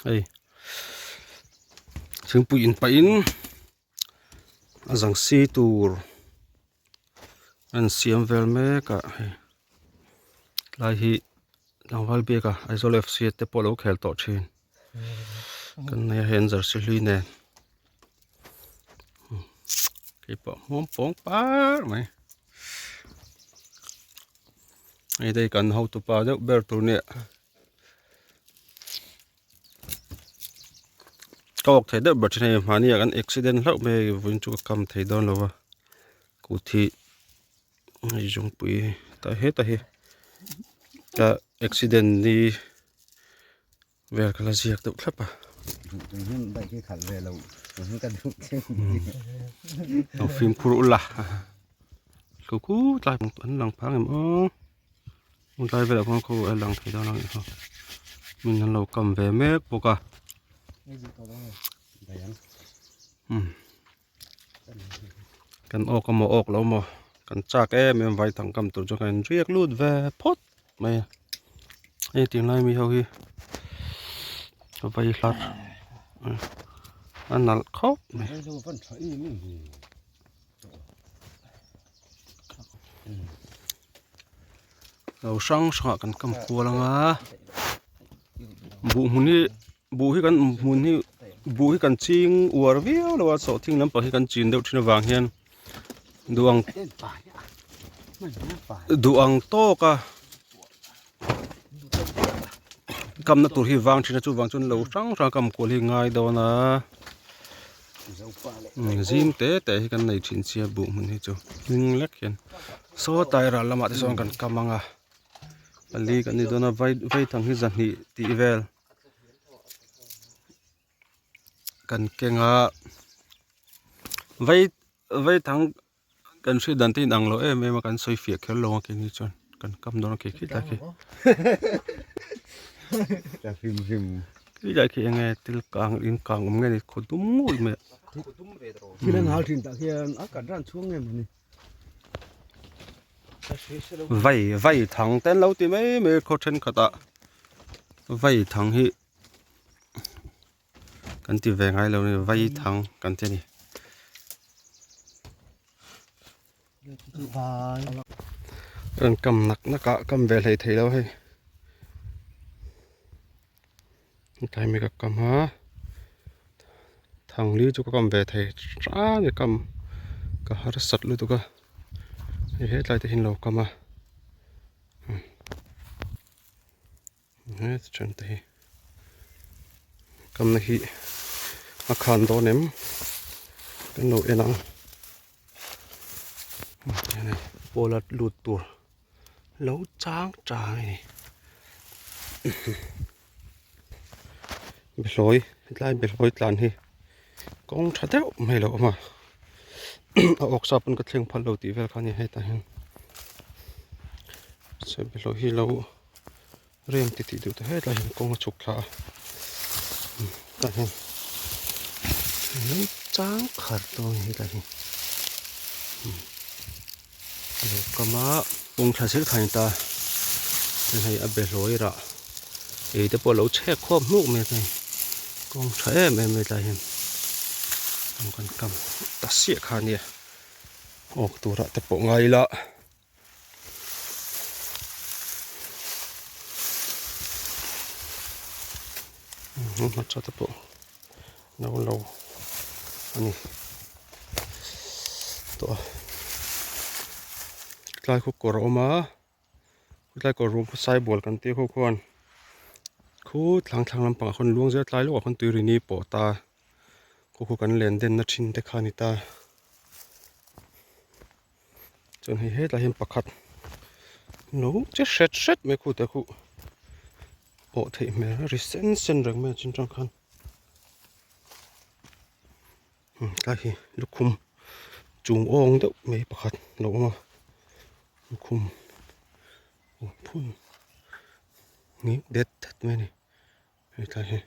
Hei thingpui in pah in a zang si tur an siam vel mek a hei tlai hi tlangval biak a Aizawl F C te pawh a lo khel tawh thin kan nei a hei an jersey hlui nen keipawh hmuam pawng par mai hei te hi kan hotupa deuh ber tur nia. Ka awk thei deuh ber thin hei mahni ah kan accident hlauh mai hei vawiin chu ka kam thei dawn lo va kut hi hei zawngpui ta heta hi ka accident ni vel ka la ziak deuh thlap a. Lo fimkhur ula khu tlai an lang phang em aw. Hmun tlai velah khuan khaw a lang thei dawn a nih kha min an lo kam ve mek bawk a umm kan awk amaw awk lo maw kan chak em em vai thang kam tur chu kan riak lut ve phawt mai a hei tunlai mi ho hi vai hlar a nalh khawp mai. Lo hrang hrangah kan kam kual ang a buh hmun hi buh hi kan hmun hi buh hi kan ching uar viau lo a sawhthing lampang hi kan chin deuh thin avang hian duh ang duh ang tawk a kamna tur hi vang thin a chuvang chuan lo hrang hrang kam kual hi ngai dawn a zim te te hi kan nei thin sia buh hmun hi chu hming lek hian saw tlai ral lamah te sawn kan kam ang a pali kan ni dawn a vai vaithang hi zahnih tih vel kan keng a vai vaithang. Kan hriat dan te inang lo em em a kan sawi fiah kher lo a keini chuan kan kam dawn a khi khi tlai khi khi tlai khi enge thil kang in kang awm nge ni khaw dum ngawih mai a. Thil an hal thin tah hian a kan ran chhuang em ani. Vai vai thang te an lo ti mai mai khaw thenkhatah vai thang hi Kan ti ve ngai lo a ni vai thang kan ti a ni. Rawn kam nak nak a kam ve hlei thei lo hei tlai mai ka kam a thang li chu ka kam ve thei tan a kam ka harsat lutuk a hei hetlai te hian lo kam a. He thian te hi kamna hi a khan dawn em kan lo en ang pawl a lut tur lo chang chang a ni behlawi hetlai behlawi tlan hi kawng tha deuh mai a lo awm a a awk sa pawn ka thleng phal lo tih vel kha a ni hetah hian behlawi hi lo. Rem ti tih duh ta hetlai hian kawng a chhuk thla a tah hian lo chang khar dawn a ni hetlai hi lo kam a kawng thla zel kha a ni ta chuan hei a be hlawi rah ei te pawh a lo chhek khawp hnuk mai a hei kawng tha em em mai hetlai hian kan kam ta siah kha a nia awk turah te pawh ngai ila. Hmarcha te pawh no lo a ni tawh a tlai khu kawr a awm a tlai kawr rum khu saibual kan tih ho khuan khu thlang thlang lampangah khawn luang zel tlai lawkah khawn tuirini pawh ta khu khu kan len den na thin te kha a ni ta. Chuan hei hetlai hian pakhat no che hret hret mai khu te khu awh theih hmel a ri sen sen reng mai a chin tang khan tlai hi lukhum chung awng deuh mai pakhat a lo awm a lukhum phun nghing det det mai a ni hetlai hi.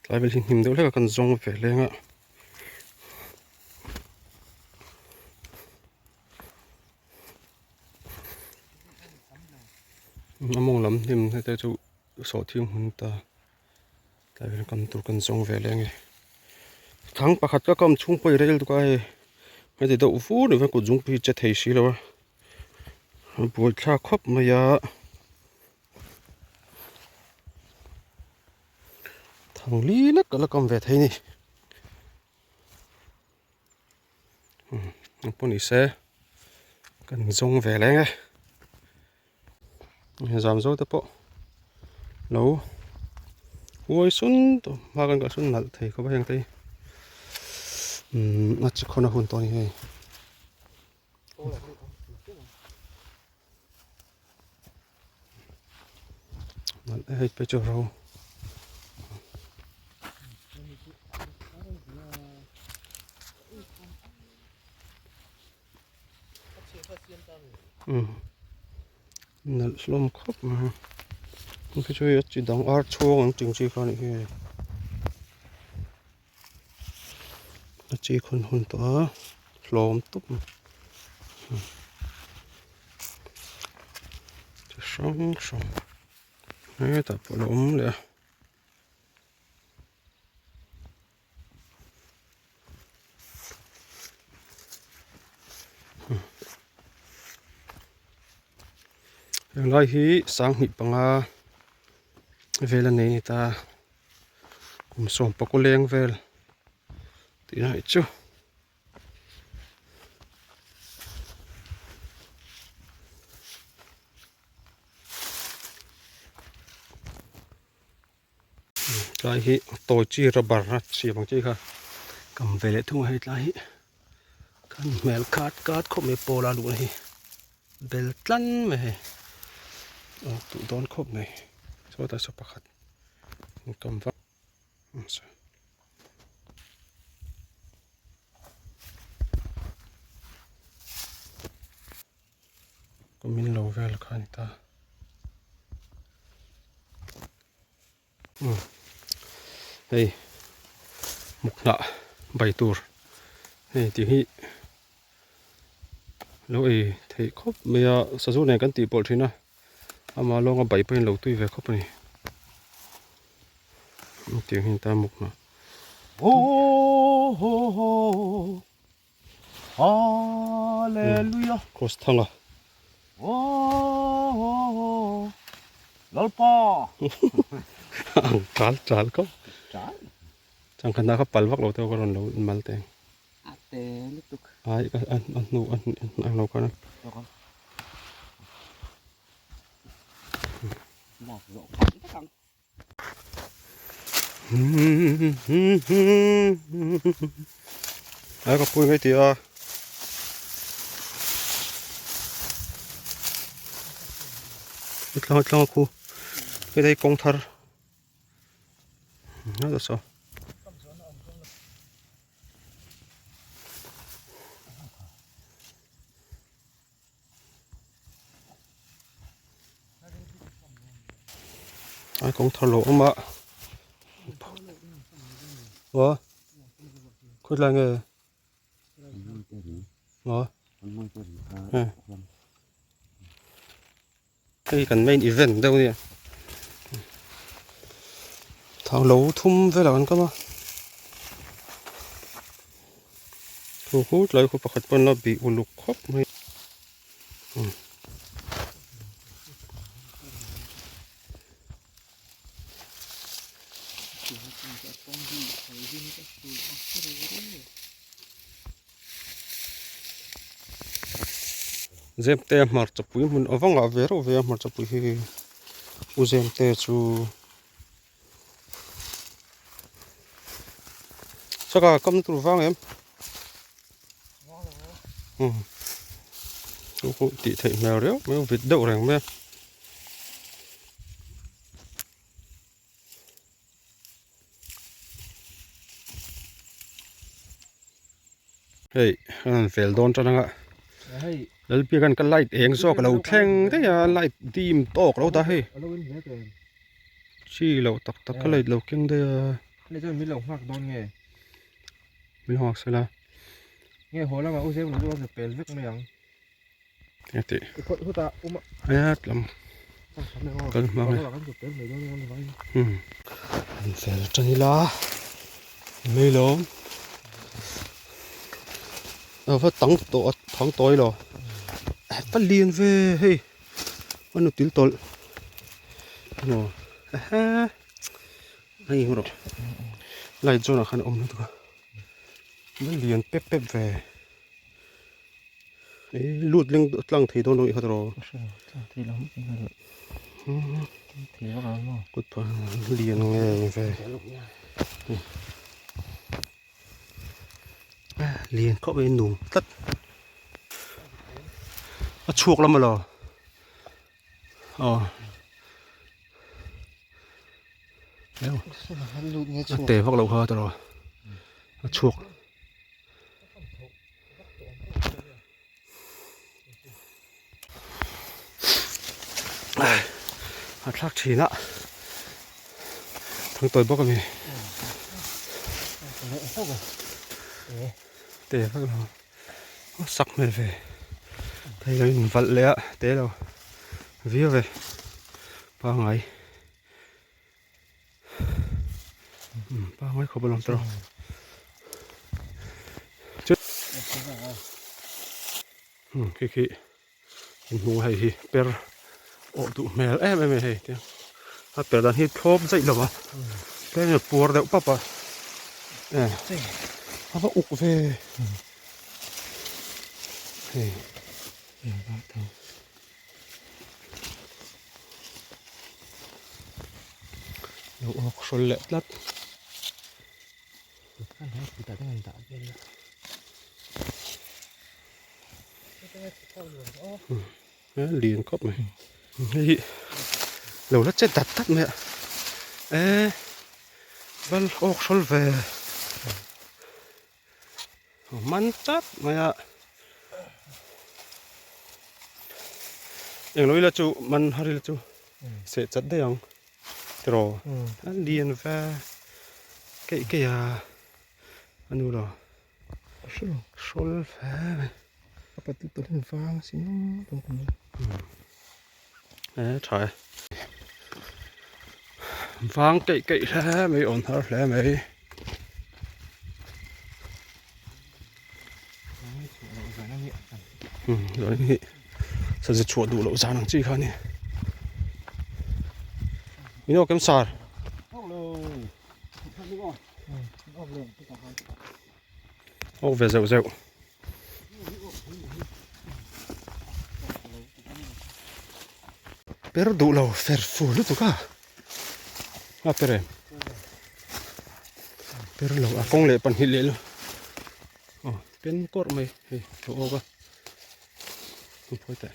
Tlai vel hi hnim deuh hlek a kan zawng ve leng a. A mawng lam hnim te chu sawhthing hmun ta tlai hian kam tur kan zawng ve leh a nge thang pakhat ka kam chhung pawh i rel tuk a hei heti deuh vur ni hian kut zungpui hi che thei si lo a a buaithlak khawp mai a. Thang li lek ka la kam ve thei a ni umm pawh ni se kan zawng ve leng e zam zo te pawh lo huai sun tawh hma kan kal sun nalh thei khawp a heng te hi umm a chi khawn a hun tawh a ni hei. Hei pe chu ro nalh hlawm khawp mai hei chu hei a chi dang ar chhuang ang tih ang chi kha a nih hi hei a chi khawn hun tawh a hlawm tawp mai chi hrang hrang hetah pawh a lo awm leh a. Helai hi sanghnih panga vel a nei a ni ta kum sawm pakua leng vel tih na hi chu. Tlai hi tawi chi rubber a siam ang chi kha kam ve leh thung a hei tlai hi kan hmel khat khat khawp mai pawl a luhna hi bel tlan mai hei aw duh dawn khawp mai sawtah saw pakhat kam vak Kumin lo vel kha a ni ta. Hei muk hnah bai tur hei tih hi lo ei theih khawp mai a sazu nen kan tih pawlh thin a ama lawnga bai pawhin lo tui ve khawp a ni tiang hi a ni ta muk hnah. Hallelujah. Cross thanga. Oh, Lalpa. Ang chal chal ko. Chal. Chang khan kha pal vak lo te ka ron lo mal te. Ate lutuk. Ai ka an an nu an an lo kana. Lak zo khan takang. Ai ka pui ngai ti a. Tlang tlang khu. Cái đây kawng thar. Nó là sao? Ai kawng thar lo awm a aw khawi lai nge aw hei kan main event deuh ania thang lo thum velah kan kam a thu khut lai khu pakhat pawn a bih uluk khawp mai. Zem te hmarcha pui hmun a va ngah ve reuh ve a hmarcha pui hi u zem te chu saka kam tur vang em umm chu pawh tih theih hmel riau mai a vit deuh reng mai a. Hei a rawn fel dawn tan anga Lalpia khan ka light eng zawk a lo thleng daih a light dim tawk lo ta hei chi loh tak tak ka light lo keng daih a min lo nghak sela eng tih eng lam. Kan hmang e. Hmm. An fel tan ila. Mai lo. A va tang to a thang tawi lo. Pa lian ve hei. Anu til tawlh. Ano. Ehe. Hei rawh. Light zawnah khan a awm lutuk a. Va lian pep pep ve. Ih lut leng tlang thei dawn lo i kha tawh kut phah lian nge ve lian khawp mai nung tlat a chhuak lam alo aw a te vak lo kha tawh a chhuak. A thlak thin a thang tawi bawk a mi te vak lo a sak hmel ve thei lo in valh leh a te lo viau ve pangai pangai khawp alawm tawh khi khi in hmu hei hi per awh duh hmel em em a ni hei a per dan hi thlawp zaih lo a tlem in puar deuh pap a a va uk ve hei. Lo awk hrawl leh tlat. Lian khawp mai. Hei hi lo la che dat dat mai a. E val awk hrawl ve. Man tlat mai a englo ila chu man har ila chu seh chat daih ang tiraw a lian ve keih keih a a nu lo hrawl ve mai e tha e vang keih keih hle mai awn har hle mai. Hi sazu chhuah duh loh zan ang chi kha a ni min awk em sar awk ve zeuh zeuh per duh lo fer fur lutuk a a per em per lo a kawng leh pahnih leh lo aw pen kawrh mai hei a awk a phawi teh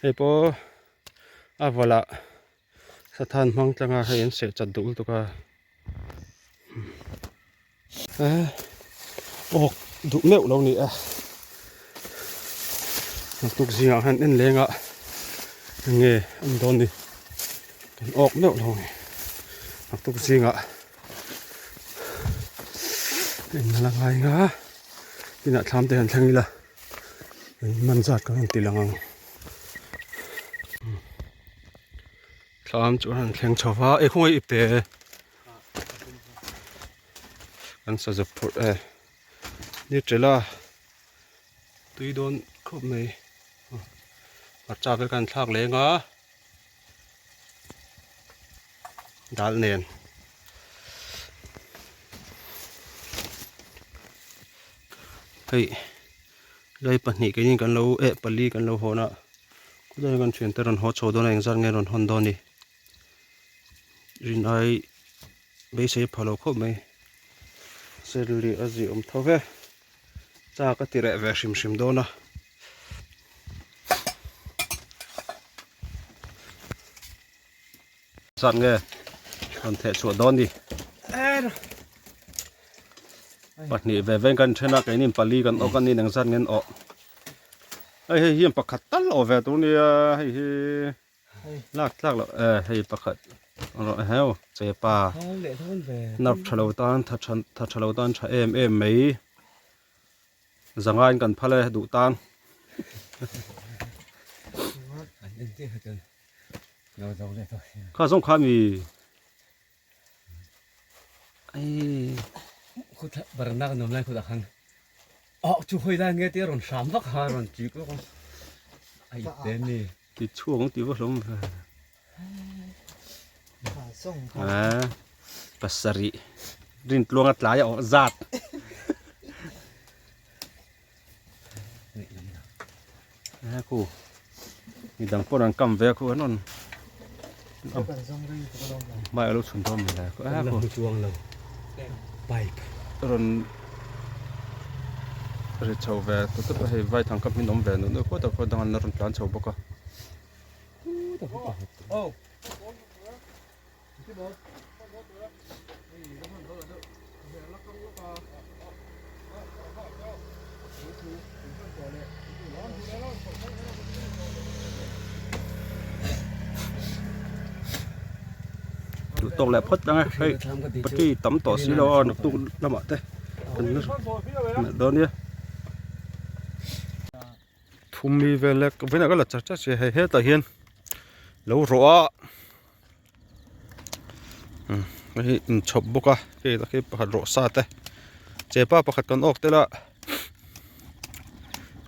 hei pawh a vawlah sathan hmang tlanga hei an seh chat duh lutuk a. Awk duh meuh lo ni a naktuk zingah khan en leng a enge an dawn ni kan awk meuh lo ni naktuk zingah en na la ngai nga inah thlam te han thleng ila man zat kan han ti lang ang thlam chu an han thleng chho va e khawngaih ip te. Kan saza phurh e ni tela tui dawn khawp mai hmarcha vel khan thlak leng a dal nen hei lai pahnih keini kan lo eh pali kan lo hawn a khawlai ah kan thiante rawn haw chho dawn a engzat nge rawn hawn dawn a ni. Rin ai beisei pha lo khawp mai serli a zih awm tho ve chak a ti reh ve hrim hrim dawn a zat nge rawn theh chhuah dawn ni pahnih ve veng kan then a keini pali kan awk a ni eng zat nge an awh hei hei hian pakhat tal awh ve tur nia hei hi. Lak tlak loh e hei pakhat rawh heu chepa nerve tha lo tan tha tha tha tha lo tan tha em em mai zangain kan phal e duh tan. Kha zawng kha mi ai Baranda kan awm lai khawtah khan oh chu hawi lai nge tia rawn hram vak ha rawn chik vak a a ip te ni ti chhuak ang ti va hlawm ve a pasarih rintluanga tlai a awh zat a khu midang pawh an kam ve a khu an rawn hmai a lo chhun dawn mai a khu rawn ri chho ve tut tut a hei vaithang kam hi an awm ve nuh nuh khawt a khaw dang an la rawn tlan chho bawk a. Duh tawk leh phawt ang e hei pati tam tawh si lo a naktuk lamah te kan la dawn nia. Thummi vel lek vawiinah ka la char char si a hei hetah hian lo rawh a hei hi inchhawp bawk a hei tak hi pakhat rawh sa te chepa pakhat kan awk tel a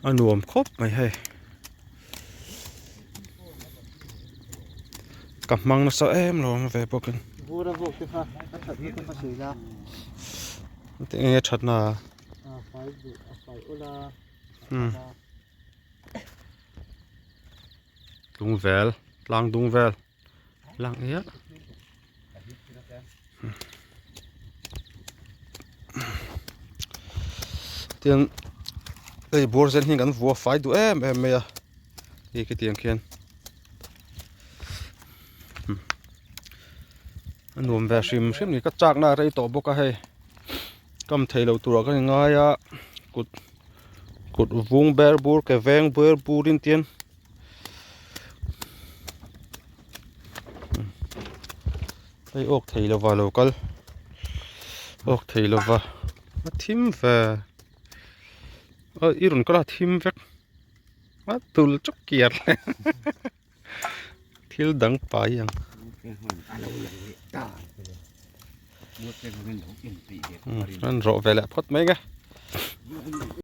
a nuam khawp mai hei ka hmang nasa em lo ang ve bawk in enge thatna Tlung vel tlang dung vel lang hial tiang hei bur zen hi kan vua fai duh em em mai a hei khitiang khian a nuam ve hrim hrim ni ka chak na a rei tawh bawk a hei kam thei lo turah ka ngai a kut kut vung ber bur ke veng ber burin tian hei awk thei lova lo kal awk thei lova a thim ve a i rawn kal a thim vek a tul chawk kiar thil dang pai ang an rawh ve leh phawt mai nge.